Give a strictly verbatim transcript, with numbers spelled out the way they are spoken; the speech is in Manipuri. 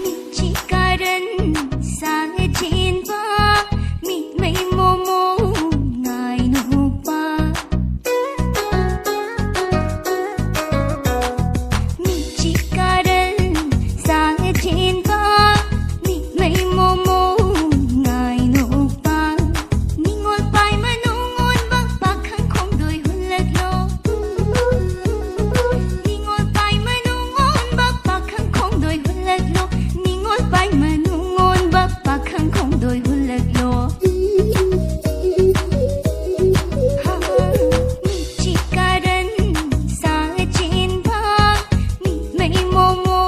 ꯃꯤꯠꯁꯤ ꯀꯥꯔꯟ ꯁꯥꯡꯅ ꯆꯦꯟꯕ, ꯃꯤꯠꯃꯩ ꯃꯣꯃꯣ ꯉꯥꯏ ꯅꯨꯄꯥ꯫ ꯃꯤꯠꯁꯤ ꯀꯥꯔꯟ ꯁꯥꯡꯅ ꯆꯦꯟꯕ, ꯃꯤꯠꯃꯩ ꯃꯣꯃꯣ ꯉꯥꯏ ꯅꯨꯄꯥ꯫ ꯅꯤꯉꯣꯜ ꯄꯥꯏ ꯃꯅꯨꯡ ꯑꯣꯟꯕ ꯄꯥꯈꯪ ꯈꯣꯡꯗꯣꯏ ꯍꯨꯜꯂꯛꯂꯣ꯫ ꯅꯤꯉꯣꯜ ꯄꯥꯏ ꯃꯅꯨꯡ ꯑꯣꯟꯕ ꯄꯥꯈꯪ ꯈꯣꯡꯗꯣꯏ ꯍꯨꯜꯂꯛꯂꯣ꯫ ꯅꯤꯉꯣꯜ ꯄꯥꯏ ꯃꯅꯨꯡ ꯑꯣꯟꯕ ꯄꯥꯈꯪ ꯈꯣꯡꯗꯣꯏ ꯍꯨꯜꯂꯛꯂꯣ꯫ ꯍꯥ, ꯃꯤꯠꯁꯤ ꯀꯥꯔꯟ ꯁꯥꯡꯅ ꯆꯦꯟꯕ, ꯃꯤꯠꯃꯩ ꯃꯣꯃꯣ